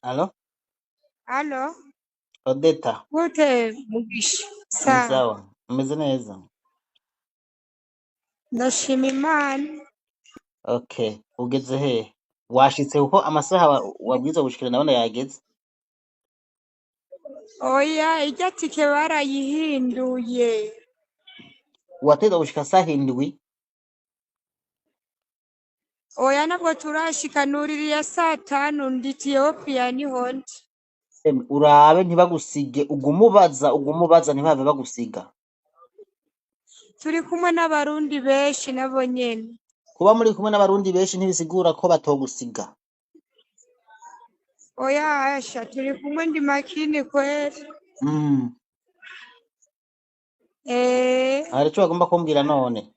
Alo, Alo, Odeta, gute Mugisha? ni Sawa, sawa, umeze neza? Ndashima Imana. Okay, ugeze hehe? Washitse kuko amasaha wabwirizwa gushikira ndabona yageze. Oya, irya tike barayihinduye. Wategerezwa gushika saha 7. Oya, ntabwo turashika, nuririye saa 5 ndi Ethiopia niho ndi. Urabe ntibagusige, ugumubaza ugumubaza ntibave bagusiga. Turi kumwe n'abarundi benshi nabo nyene. Kuba muri kumwe n'abarundi benshi ntibisigura ko batogusiga. Oya, asha turi kumwe ndi makini kweli. Hari ico bagomba kumbwira none?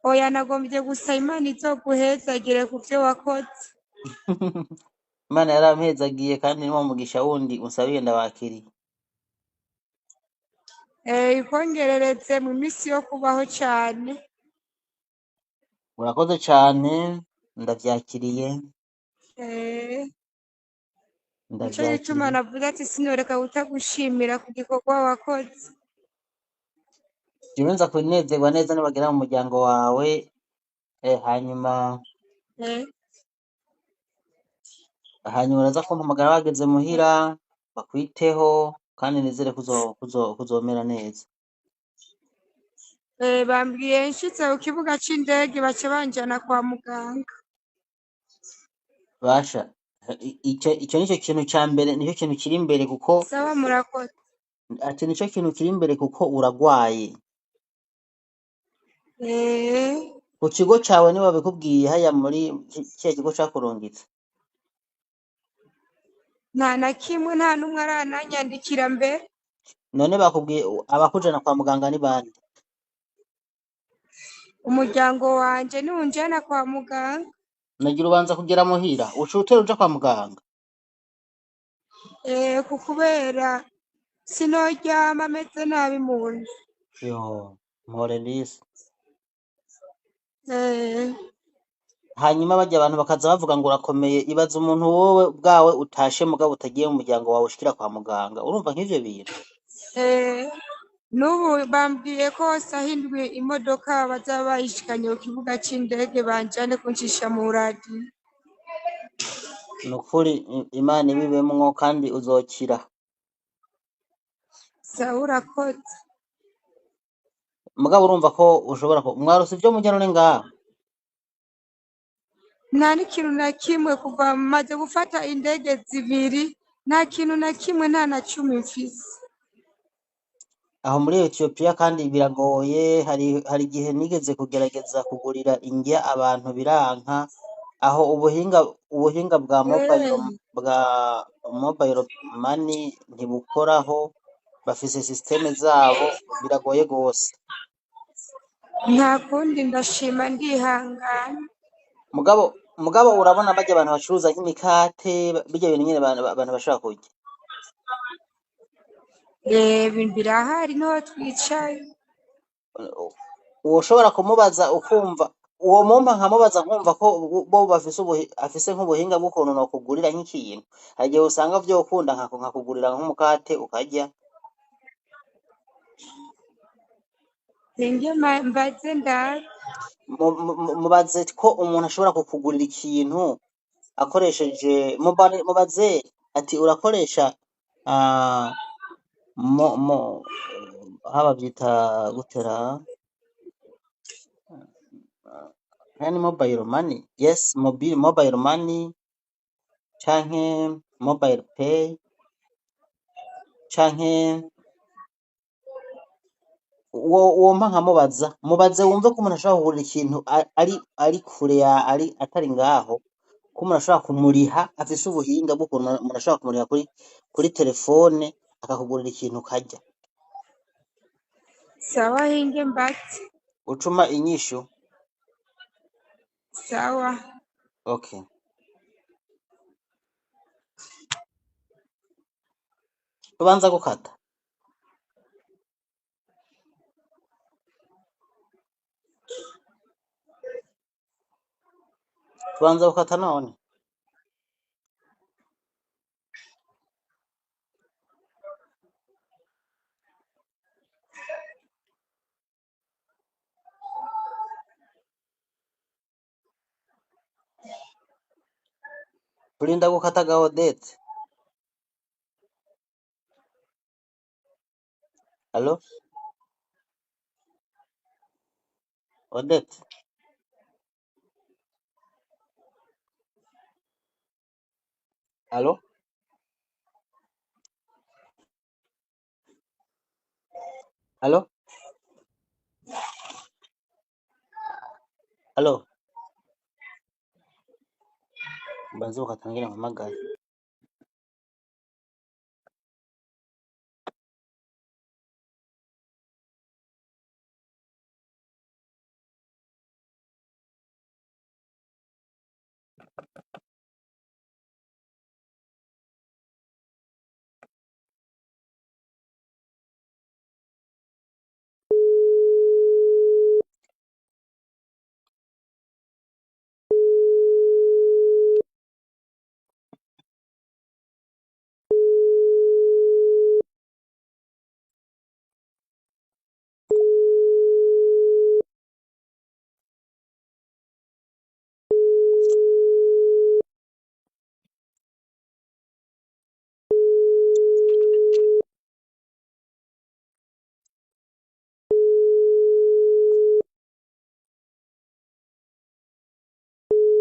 Oya, nagombye gusa Imana izoguhezagire ku vyo wakoze. Imana yarampezagiye kandi niwo mugisha wundi unsabiye ndabakiriye. Ikongerereze mu misi yo kubaho cane. Urakoze cane, ndavyakiriye. Nico gituma Ndavyakiriye. navuze ati sinoreka kutagushimira ku gikorwa wakoze. Jewe nza kunezerwa neza nibagera mu muryango wawe, hanyuma hanyuma uraza kumpamagara wageze muhira bakwiteho kandi nizere kuzomera neza. Bambwiye nshitse ku kibuga c'indege baca banjana kwa muganga. Basha, ico nico kintu ca mbere, nico kintu kiri imbere kuko Sawa, murakoze. Ati nico kintu kiri imbere kuko uragwaye. Ku kigo cawe nibo babikubwiye haya muri kiya kigo cakurungitse? Nta na kimwe, nta n'umwe arananyandikira mbere. None bakubwiye abakujana kwa muganga ni bande? Umuryango wanje niwo unjana kwa muganga. Nagira ubanza kugera muhira, uca utera uja kwa muganga? Kubera sinoryama meze nabi munda. Yo, mpore disi. Hanyuma barya abantu bakaza bavuga ngo urakomeye, ibaza umuntu wowe bwawe utashe mugabo utagiye mu muryango wawe ushikira kwa muganga, urumva nk'ivyo bintu? N'ubu bambwiye ko saha 7 imodoka bazaba bayishikanye ku kibuga c'indege banjane kuncisha mu radiyo. Nukuri Imana ibibemwo kandi uzokira. Sawa, urakoze. Mugabo urumva ko ushobora mwarose ivyo murya none ngaho? Nta n'ikintu na kimwe, kuva maze gufata indege 2 nta kintu na kimwe, nta na cumi mfise. Aho muri Ethiopia kandi biragoye, hari igihe nigeze kugerageza kugurira indya abantu biranka, aho ubuhinga bwa mobile bwa mobile money ntibukoraho, bafise systeme zabo, biragoye gose. Nta kundi, ndashima ndihangana. Mugabo urabona barya abantu bacuruza nk'imikate, birya bintu nyene abantu bashobora kurya. Birahari niho twicaye. Uwoshobora kumubaza ukumva, uwo mumpa nkamubaza nkumva ko bo bafise afise nk'ubuhinga bw'ukuntu nokugurira nk'ikintu. Hari igihe usanga vyokunda nkakugurira nk'umukate ukarya. Ninge mbaze ndabe. Mubaze ko umuntu ashobora kukugurira ikintu akoresheje mubaze ati urakoresha, mo, haba byita gutera yani mobile money, yes, mobile money canke mobile pay canke uwo mpa nkamubaza, mubaze wumve ko umuntu ashobora kugurira ikintu ari kure ya, ari atari ngaho, ko umuntu ashobora kumuriha, afise ubuhinga bw'ukuntu umuntu ashobora kumuriha kuri telefone akakugurira ikintu ukarya. Sawa, hinge mbati. Ucuma inyishu. Sawa. Okay. Tubanza gukata. Tubanza gukata none. Turinda gukata ga Odette. Allo Odette. Allo allo allo, mbanze gukata ngira mpamagare.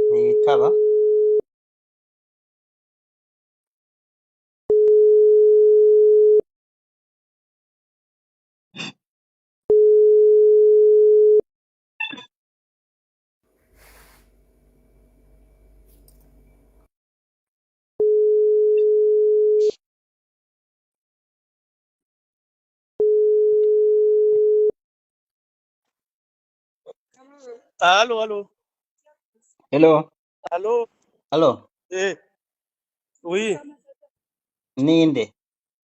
Ntiyitaba. Allô, allô, Hello allô, allo, eh, oui, ninde?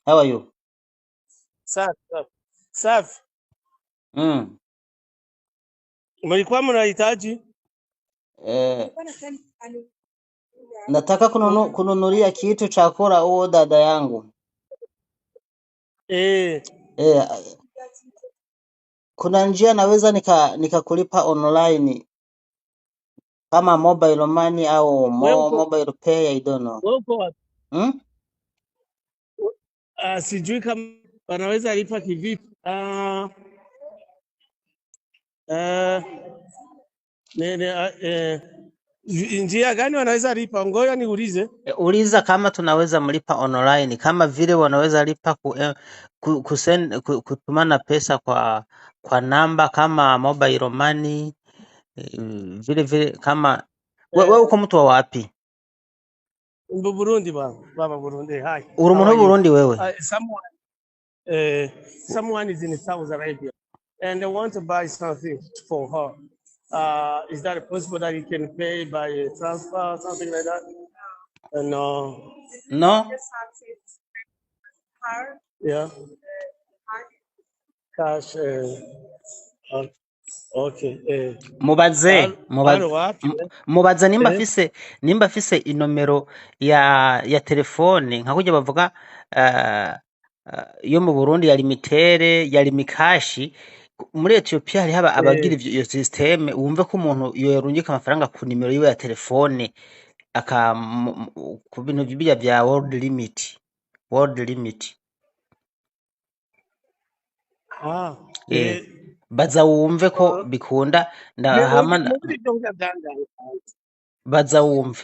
How are you? Safi, safi. Safi. Mm. Mlikuwa mnahitaji? Eh, nataka kununulia kitu cha kula huo dada yangu. Eh, Eh, kuna njia naweza nikakulipa online kama mobile money au wewe uko mobile pay, I don't know. wewe uko wapi? Hmm? Ah, sijui kama wanaweza lipa kivipi. Ah, ne, njia gani wanaweza lipa? Ngoja niulize. Uliza kama tunaweza mlipa online kama vile wanaweza lipa kutumana pesa kwa namba kama mobile money, vile vile kama we Eh, uko mtu wa wapi? Burundi baba, baba Burundi. Hi, Uri how umuntu are you? w'Uburundi wewe? Someone is in Saudi Arabia and they want to buy something for her. Is that possible that you can pay by transfer, something like that? No. No? Yeah. Cash. Okay. Mubaze mubaze Halo wapi? Mubaze nimba afise inomero ya telefone nka kurya bavuga yo mu Burundi ya limitere ya limikashi. Muri Ethiopia hariho abagira iyo systeme, wumve ko umuntu yorungika amafaranga ku nimero yiwe ya telefone aka ku bintu birya vya world limit, world limit. Ah, Baza wumve ko bikunda ndahama muri ibyo kurya byangahe? Baza wumve.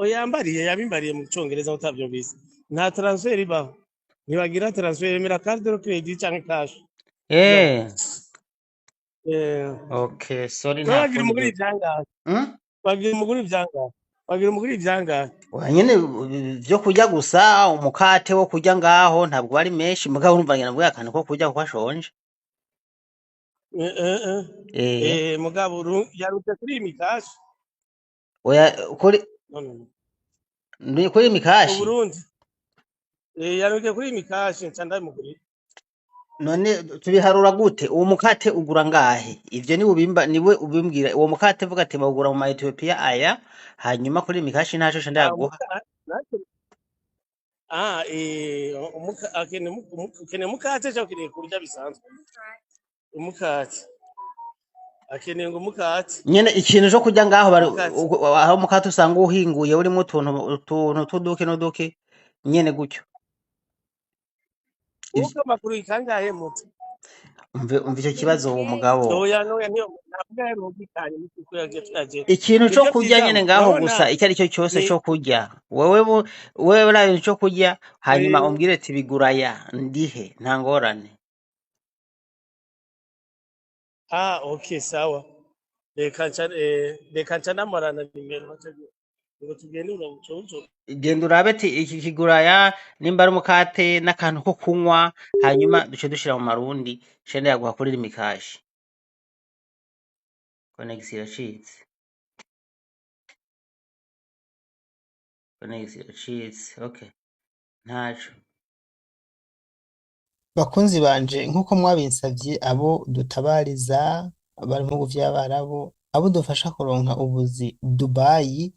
Yambariye yabimbariye mu Cyongereza utabyumvise. Nta transfer ibaho. Ntibagira transfer, bemera carte de crédit cyangwa cash. No. Okay, sorry, nta Bagira kundi umugore ibyangahe? Bagira umugore ibyangahe? Bagira umugore ibyangahe? Oya nyene vyo kurya gusa, umukate wo kurya ngaho ntabwo ari menshi, mugabo urumva ngira ngo akantu ko kurya kuko ashonje. Mugabo yarutse kuri mikashi. Oya kuri No, no, no. ni kuri Mu mikashi. Burundi. Yarutse kuri mikashi nca ndamugurira. None tubiharura gute? Uwo mukate ugura ngahe? Ivyo ni ubimba niwe ubimbwira. Uwo mukate vuga ati bawugura mu ma Ethiopia aya, hanyuma kuri mikashi ntaco nca ndaguha. Ah, akeneye umukate cyangwa ukeneye kurya bisanzwe? Umukate. Akeneye ngo umukate. Nyene ikintu co kurya ngaho bari Umukate. Aho umukate usanga uhinguye urimwo utuntu tw'uduki n'uduki nyene gutyo. Ivyo Uko amakuru ikangahe muto? Umve ico kibazo uwo mugabo. Oya, noya niyo ntabwo yarumvikanye nuko yagiye tuyaje. Ikintu co Nivyo kurya vyiza nyene ngaho urabona gusa icyo ari cyo cyose ni co kurya. Wewe urabe ico kurya hanyuma umbwire ati biguraya ndihe, nta ngorane. Ah, okay, sawa. Reka nca namarana nimero baca ngo tugende urabucoco. Genda urabe ati iki kiguraya, nimba ari umukate n'akantu ko kunywa, hanyuma duce dushira mu marundi shenda yaguha kuri Lumicash. Connexion iracitse. Connexion iracitse. Okay. Ntaco. Bakunzi banje, nk'uko mwabinsavye, abo dutabariza bari mu bihugu vy'Abarabu, abo dufasha kuronka ubuzi Dubayi,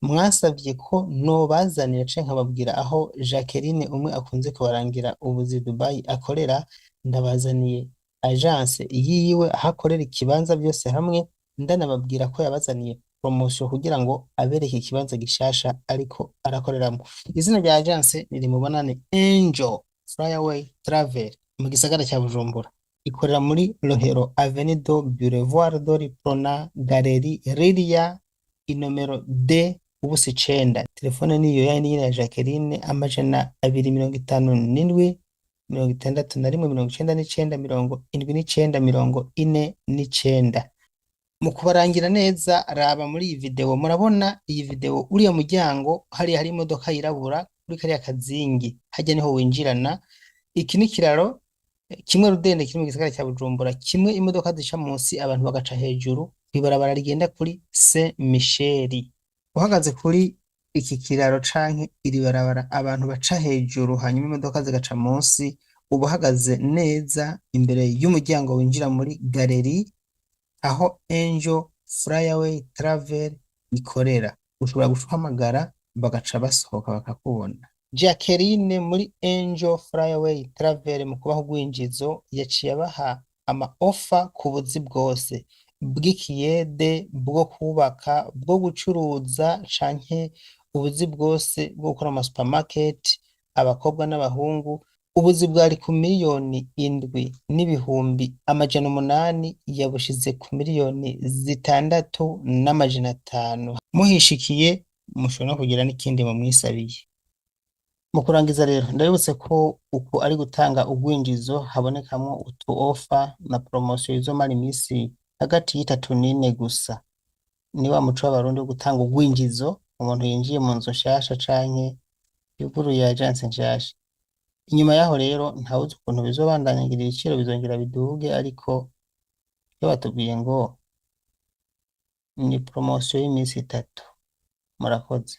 mwasavye ko nobazanira canke nkababwira aho Jacqueline umwe akunze kubarangira ubuzi Dubayi akorera. Ndabazaniye agence yiwe aho akorera, ikibanza byose hamwe, ndanababwira ko yabazaniye promotion kugira ngo abereke ikibanza gishasha ariko arakoreramo. Izina rya agence ni Mubonane Angel Flyaway Travel mu gisagara cya Bujumbura. Ikorera muri Rohero, Avenue do Boulevard de Prona, Galerie Liria, inomero D ubusa 9. Telefone niyo yayindi nyene ya Jacqueline, 257 61 99 79 49. Mu kubarangira neza, raba muri iyi video, murabona iyi video, uriya muryango hariya hari imodoka yirabura kuri kariya kazingi hajya niho winjirana. Iki ni kiraro kimwe rudende kiri mu gisagara cya Bujumbura, kimwe imodoka zica munsi abantu bagaca hejuru kw'ibarabara rigenda kuri Saint Michel. Uhagaze kuri iki kiraro canke iri barabara abantu baca hejuru hanyuma imodoka zigaca munsi, uba uhagaze neza imbere y'umuryango winjira muri galerie aho Angel Flyaway Travel ikorera. Ushobora guhamagara bagaca basohoka bakakubona. Jacqueline muri Angel Flyaway Travel mu kubaha urwinjizo yaciye abaha ama offer ku buzi bwose bw'ikiyede, bwo kubaka, bwo gucuruza canke ubuzi bwose bwo gukora mu supermarket, abakobwa n'abahungu. Ubuzi bwari ku 7,800,000 yabushize ku 6,500,000. Muhishikiye mushobora no kugira n'ikindi mumwisabiye. Mu kurangiza rero, ndabibutse ko uku ari gutanga urwinjizo habonekamwo utu offer na promotion izomara imisi hagati y'3 n'4 gusa. Ni wa muco w'Abarundi wo gutanga urwinjizo umuntu yinjiye mu nzu nshasha canke yuguruye agence nshasha. Inyuma yaho rero ntawuzi ukuntu bizobandanya, ngira ibiciro bizongera biduge, ariko iyo batubwiye ngo ni promotion y'imisi 3. Murakoze.